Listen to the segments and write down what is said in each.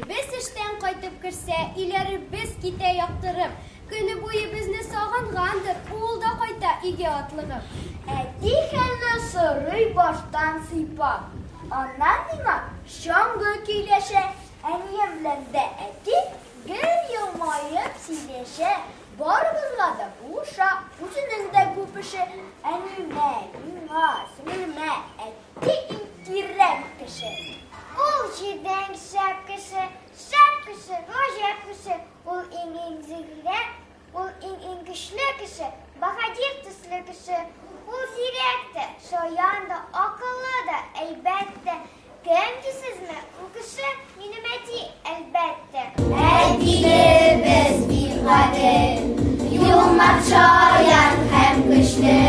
Без эштән кайтып керсә, өйләребез китә яктырып. Көне буе безне сагынгандыр, ул да кайта өйгә атлыгып. Әти хәлне сорый баштан сыйпап. Аннан миңа чаңгы көйләшә. Әнием белән дә әти гел елмаеп сөйләшә. Барыбызга да булыша, үзенең дә күп эше. Әниемә, миңа, сеңелемә әти иң кирәк кеше. Ул җирдән шәп кеше, шәп кеше, гаҗәп кеше. Ул иң-иң зирәк, ул иң-иң көчле кеше, баһадир төсле кеше. Ул зирәк тә, шаян да, акыллы да, әйбәт тә. Кем дисезме? Ул кеше минем әти, әлбәттә. Әтиебез бик гадел, юмарт, шаян һәм көчле.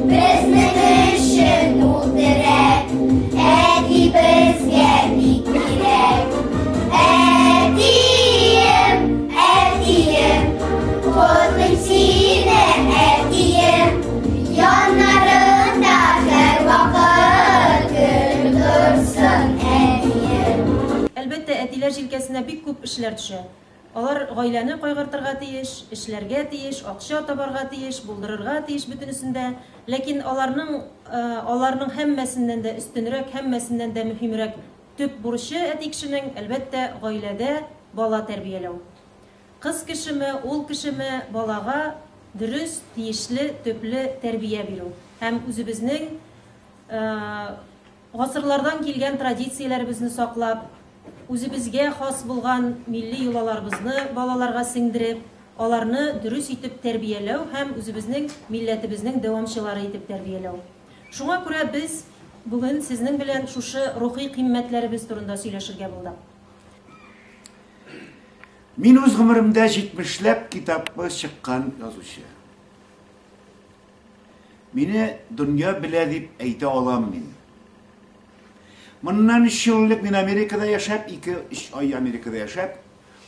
Безнең өчен ул терәк, әти безгә бик кирәк. Әтием, әтием, котлыйм сине, әтием. Яннарыңда һәрвакыт көлеп торсын әнием. Әлбәттә, әтиләр җилкәсенә бик күп эшләр төшә. Алар гаиләне кайгыртырга тиеш, эшләргә тиеш, акча табарга тиеш, булдырырга тиеш бөтенесен дә. Ләкин аларның аларның һәммәсеннән дә өстенрәк, һәммәсеннән дә мөһимрәк төп бурычы әти кешенең, әлбәттә, гаиләдә бала тәрбияләү. Кыз кешеме, ул кешеме, балага дөрес, тиешле, төпле тәрбия бирү һәм үзебезнең Гасырлардан килгән традицияләребезне саклап, үзебезгә хас булган милли йолаларыбызны балаларга сеңдереп, аларны дөрес итеп тәрбияләү һәм үзебезнең милләтебезнең дәвамчылары итеп тәрбияләү. Шуңа күрә без бүген сезнең белән шушы рухи кыйммәтләребез турында сөйләшергә булдык. Мин үз гомеремдә җитмешләп китабы чыккан язучы. Мине дөнья белә дип әйтә алам мин. Моннан өч ел элек мин Америкада яшәп, ике-өч ай Америкада яшәп,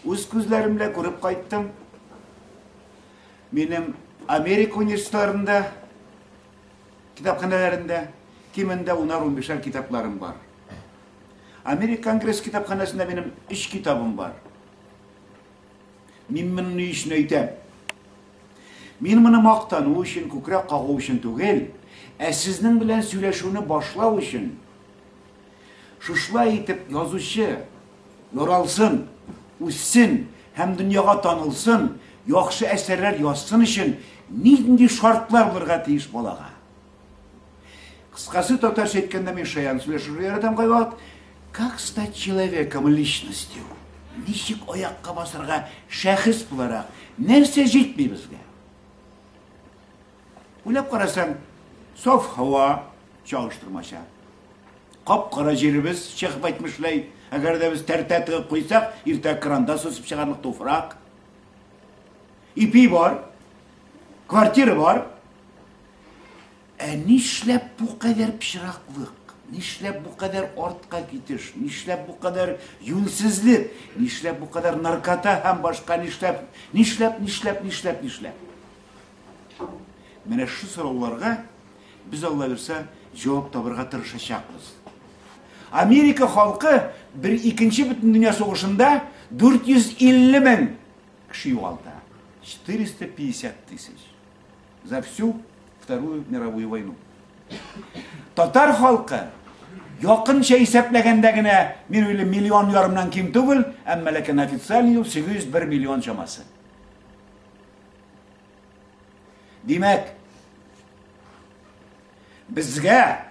үз күзләрем белән күреп кайттым. Минем Америка университетларында, китапханәләрендә кимендә унар-унбишәр китапларым бар. Америка Конгресс китапханәсендә минем өч китабым бар. Мин моны ни өчен әйтәм? Мин моны мактану өчен, күкрәк кагу өчен түгел, ә сезнең белән сөйләшүне башлау өчен. Шушылай итеп язучы яралсын, үссен һәм дөньяга танылсын, яхшы әсәрләр язсын өчен нинди шартлар булырга тиеш балага? Кыскасы, татарча әйткәндә, мин шаян сөйләшергә яратам кайвакыт. Как стать человеком, личностью? Ничек аякка басарга шәхес буларак? Нәрсә җитми безгә? Уйлап карасаң, саф һава чагыштырмача. Кап-кара җиребез, Чехов әйтмешләй, әгәр дә без тәртә тыгып куйсак, иртә кранда сосып чыгарлык туфрак. Ипи бар, квартира бар. Ә нишләп бу кадәр пычраклык? Нишләп бу кадәр артка китеш? Нишләп бу кадәр юньсезлек? Нишләп бу кадәр наркота һәм башка нишләп? Нишләп, нишләп, нишләп, нишләп? Менә шушы сорауларга без Алла бирсә җавап табырга тырышачакбыз. Америка халкы бер икенче бөтендөнья сугышында 450 мең кеше югалта. 450 тысяч. За всю Вторую мировую войну. Татар халкы якынча исәпләгәндә генә, мин уйлыйм, миллион ярымнан ким түгел, әмма ләкин официаль ул 801 миллион чамасы. Димәк, безгә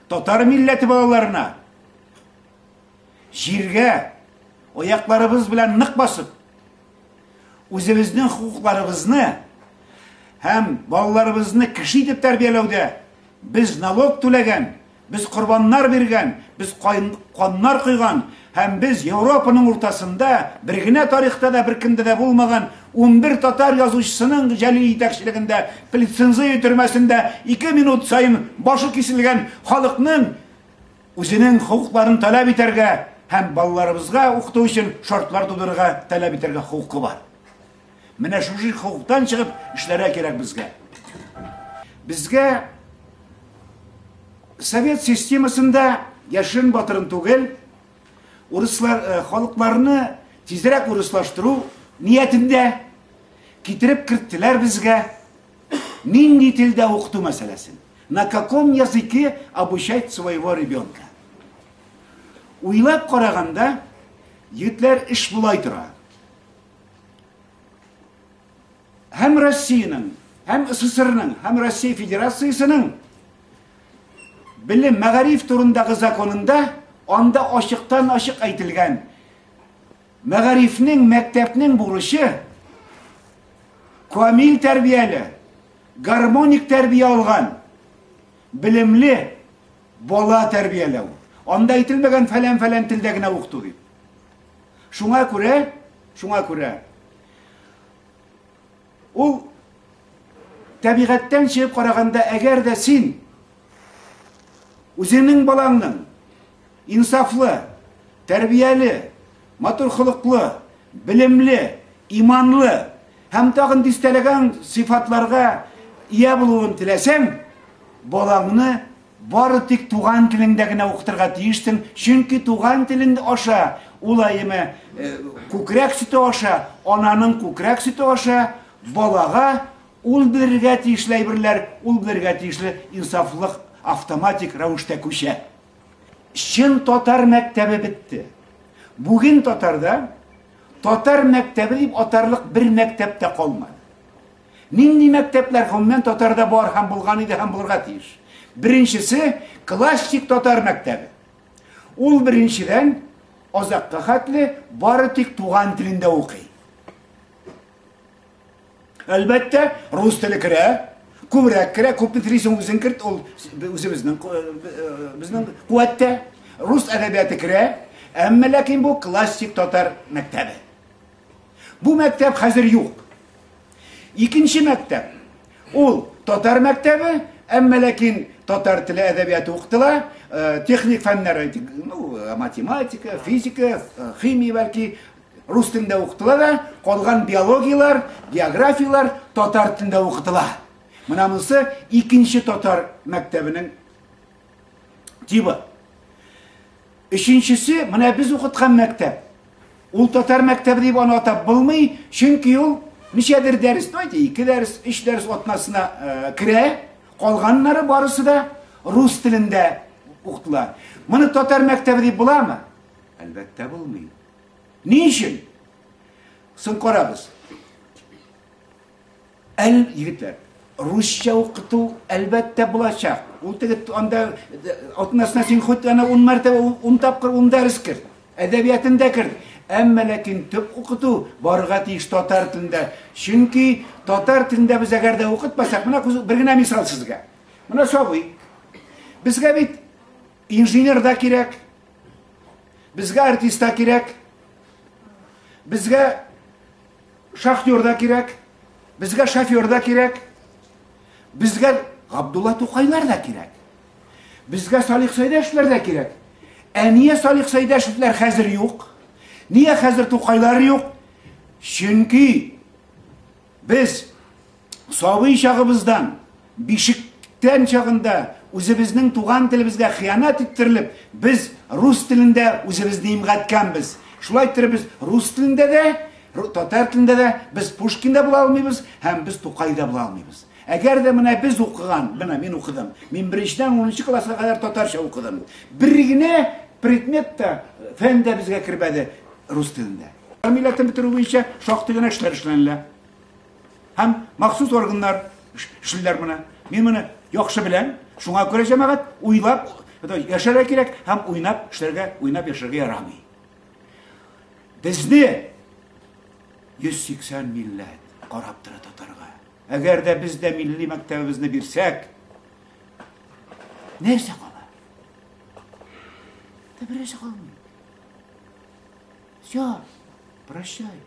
татар милләте балаларына җиргә аякларыбыз белән нык басып, үзебезнең хокукларыбызны һәм балаларыбызны кеше итеп тәрбияләүдә без налог түләгән, без корбаннар биргән, без каннар койган һәм без Европаның уртасында бер генә тарихта да беркемдә дә булмаган 11 татар язучысының Җәлил җитәкчелегендә Плетцензее төрмәсендә 2 минут саен башы киселгән халыкның Үзенең хокукларын таләп итәргә һәм балаларыбызга укыту өчен шартлар тудырырга таләп итәргә хокукы бар. Менә шушы хокуктан чыгып эшләргә кирәк безгә. Безгә совет системасында яшерен батырын түгел, Урыслар э, халыкларны тизрәк урыслаштыру ниятендә китереп керттеләр безгә нинди телдә укыту мәсьәләсен. На каком языке обучать своего ребенка? Уйлап караганда, егетләр эш болай тора. Һәм Россиянең, һәм СССРның, һәм Россия Федерациясенең белем, мәгариф турындагы законында анда ачыктан ачык әйтелгән мәгарифнең, мәктәпнең бурычы камил тәрбияле, гармоник тәрбия алган, белемле бала тәрбияләү. Анда әйтелмәгән фәлән-фәлән телдә генә укыту дип. Шуңа күрә, шуңа күрә ул табигатьтән чыгып караганда, әгәр дә син үзеңнең балаңның инсафлы, тәрбияле, матур холыклы, белемле, иманлы һәм тагын дистәләгән сыйфатларга ия булуын теләсәң, балаңны бары тик туган телеңдә генә укытырга тиешсең, чөнки туган телен аша, ул әйеме э, күкрәк сөте аша, ананың күкрәк сөте аша балага ул белергә тиешле әйберләр, ул белергә тиешле инсафлылык автоматик рәвештә күчә. Чын татар мәктәбе бетте. Бүген татарда татар мәктәбе дип атарлык бер мәктәп тә калмады. Нинди мәктәпләр гомумән татарда бар һәм булган иде һәм булырга тиеш? Беренчесе классик татар мәктәбе. Ул беренчедән азакка хәтле бары тик туган телендә укый. Әлбәттә, рус теле керә, күбрәк керә, күпме телисең үзең керт, ул үзебезнең э, э, безнең куәттә. Рус әдәбияты керә, әмма ләкин бу классик татар мәктәбе. Бу мәктәп хәзер юк. Икенче мәктәп. Ул татар мәктәбе, әмма ләкин татар теле әдәбияты укытыла, э, техник фәннәр, ну, математика, физика, э, химия бәлки рус телендә укытыла да, калган биологияләр, географияләр татар телендә укытыла. Менә монысы икенче татар мәктәбенең тибы. Өченчесе, менә без укыткан мәктәп. Ул татар мәктәбе дип аны атап булмый, чөнки ул ничәдер дәрес, ну, әйтик, ике дәрес, өч дәрес атнасына э, керә, калганнары барысы да рус телендә укытыла. Моны татар мәктәбе дип буламы? Әлбәттә булмый. Ни өчен? Соң карагыз. Әл, егетләр, русча укыту әлбәттә булачак. Ул теге анда атнасына син хоть аны 10 мәртәбә, 10 тапкыр 10 дәрес кер. Әдәбиятын да керт. Әмма ләкин төп укыту барырга тиеш татар телендә. Чөнки татар телендә без әгәр дә укытмасак, менә бер генә мисал сезгә. Менә сабый. Безгә бит инженер да кирәк, безгә артист та кирәк, безгә шахтер да кирәк, безгә шофер да кирәк, безгә Габдулла Тукайлар да кирәк, безгә Салих Сәйдәшевләр дә кирәк. Ә нигә Салих Сәйдәшевләр хәзер юк? Нигә хәзер Тукайлар юк? Чөнки без Сабый чагыбыздан, бишектән чагында үзебезнең туган телебезгә хыянәт иттерелеп, без рус телендә үзебезне имгәткәнбез. Шулай иттереп без рус телендә дә, татар телендә дә без Пушкин да була алмыйбыз һәм без Тукай да була алмыйбыз. Әгәр дә менә без укыган, менә мин укыдым. Мин беренчедән 10 класска кадәр татарча укыдым. Бер генә предмет та, фән дә безгә кермәде рус телендә. Милләтен бетерү буенча шактый гына эшләр эшләнелә. Һәм махсус органнар эшлиләр моны. Мин моны яхшы беләм. Шуңа күрә җәмәгать уйлап яшәргә кирәк һәм уйнап эшләргә, уйнап яшәргә ярамый. Безне 180 милләт карап тора татарга. Әгәр дә без дә милли мәктәбебезне бирсәк, нәрсә кала? Та бер нәрсә калмый. Все, прощай.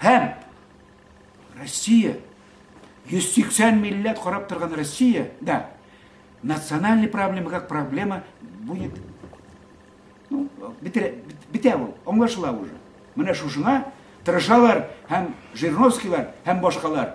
Һәм Россия 180 милләт карап торган Россия, да, национальный проблема как проблема будет, ну, бетә, бетә ул, аңлашыла уже. Менә шушыңа тырышалар һәм Жириновскийлар һәм башкалар.